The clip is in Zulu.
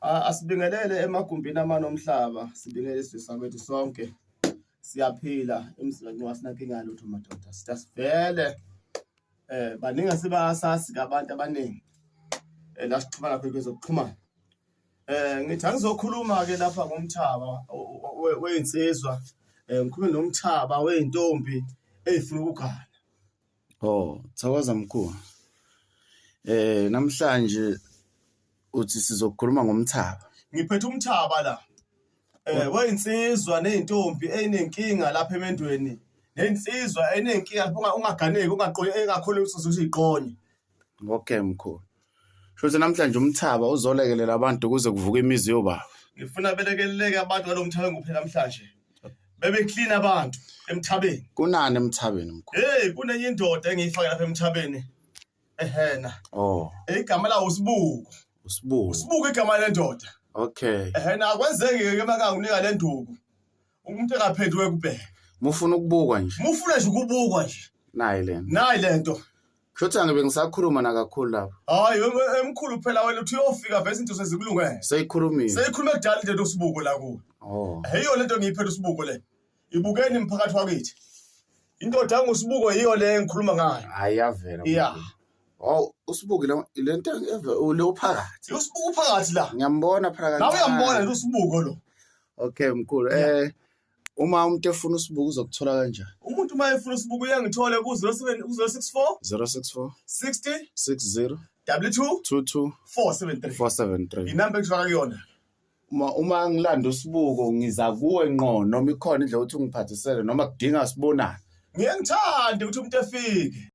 Asibingelele emagumbini amane omhlaba, sibingelele isizwe sakwethu sonke. Siyaphila emzini kaNxiwa asinankinga yalutho madoda. Sithi asivele baningi asebasasi abantu abaningi la sixhumana khona kwezokuxhumana. Ngithi angizokhuluma ke lapha ngomthaba weyinsizwa, ngikhulume nomthaba weyintombi eyifuna ukugana. Oh, thokoza mkhulu. Namhlanje uthi sizokhuluma ngomthaba. Ngiphethe umthaba la. Weyinsizwa nezintombi eyinenkinga lapha emendweni. Nezinsizwa enenkinga lapho ungaganeki ungaqonye engakhona ukuthi uziqonye. Okay mkhulu. Shuthi namhlanje umthaba uzolekelela abantu ukuze kuvuke imizi yobaba. Ngifuna belekeleleke abantu ngalo mthaba enguphe namhlanje. Bebe clean abantu emthabeni. Kunani emthabeni mkhulu? Hey, kunenye indoda engiyifake lapha emthabeni. Ehena. Oh. Igama lawo uSibuku. USibuku. USibuku igama lendoda. Okay. Ehena akwenzeki ke makangunika le nduku. Umuntu engaphenduke kubheka. Mufuna ukubukwa nje. Mufuna nje ukubukwa nje. Nayi lento. Nayi lento. Kusho angibe ngisakhuluma nakakhulu lapho. Hayi emkhulu phela wena uthi uyofika vese into sezikulungele. Seyikhulumile. Seyikhulume kudala into usibuko la kuwe. Oh. Yiyo lento ngiyiphethe usibuko le. Ibukeni mphakathi wakithi. Indoda yangusibuko yiyo le engikhuluma ngayo. Hayi yavela. Yeah. Oh, usibuko le lento eve le uphakathi. Usibuko uphakathi la. Ngiyambona phakathi. Nawe uyambona nje usibuko lo. Okay mkhulu. Uma umuntu efuna usibuko uzokuthola kanjani? Umuntu uma efuna usibuko uyangithola ku-07 ku-064 064 60 60 22 22 473. 473. Inamba engithola kuyona. Uma ngilanda usibuko ngiza kuwe ngqo noma ikhona indlela ukuthi ungiphathisele noma kudinga sibonane. Ngiye ngithande ukuthi umuntu efike.